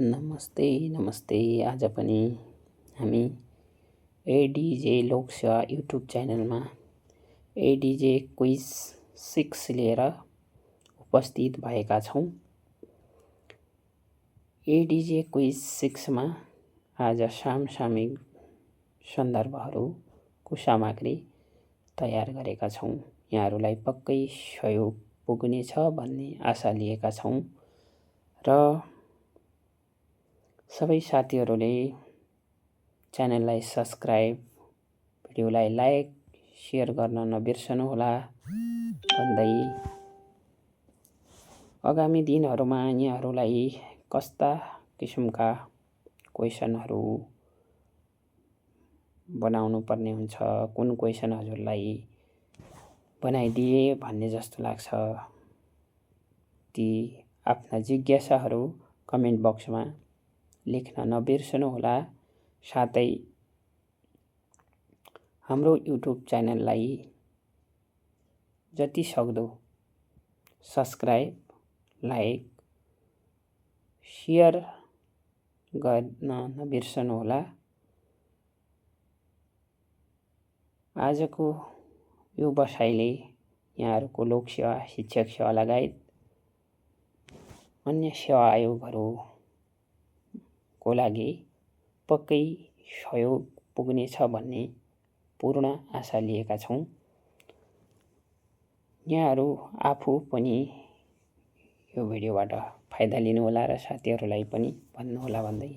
नमस्ते नमस्ते। आज पनि हामी एडिजे लोकसेवा युट्युब च्यानलमा एडिजे क्विज 6 लिएर उपस्थित भएका छौँ। एडिजे क्विज 6 मा आज समसामयिक सन्दर्भहरूको सामग्री तयार गरेका छौँ। यहाँहरूलाई पक्कै सहयोग पुग्नेछ भन्ने आशा लिएका छौँ र सबै साथीहरूले च्यानललाई सब्स्क्राइब, भिडियोलाई लाइक, सेयर गर्न नबिर्सनुहोला भन्दै आगामी दिनहरूमा यहाँहरूलाई कस्ता किसिमका क्वेशनहरू बनाउनु पर्ने हुन्छ, कुन क्वेशन हजुरलाई बनाइदिए भन्ने जस्तो लाग्छ, ती आफ्ना जिज्ञासाहरू कमेन्ट बक्समा लेख्न नबिर्सनुहोला। साथै हाम्रो युट्युब च्यानललाई जति सक्दो सब्स्क्राइब, लाइक, सेयर गर्न नबिर्सनुहोला। आजको यो बसाइले यहाँहरूको लोकसेवा, शिक्षक सेवा लगायत अन्य सेवा आयोगहरूको लागि पक्कै सहयोग पुग्नेछ भन्ने पूर्ण आशा लिएका छौँ। यहाँहरू आफू पनि यो भिडियोबाट फाइदा लिनुहोला र साथीहरूलाई पनि भन्नुहोला भन्दै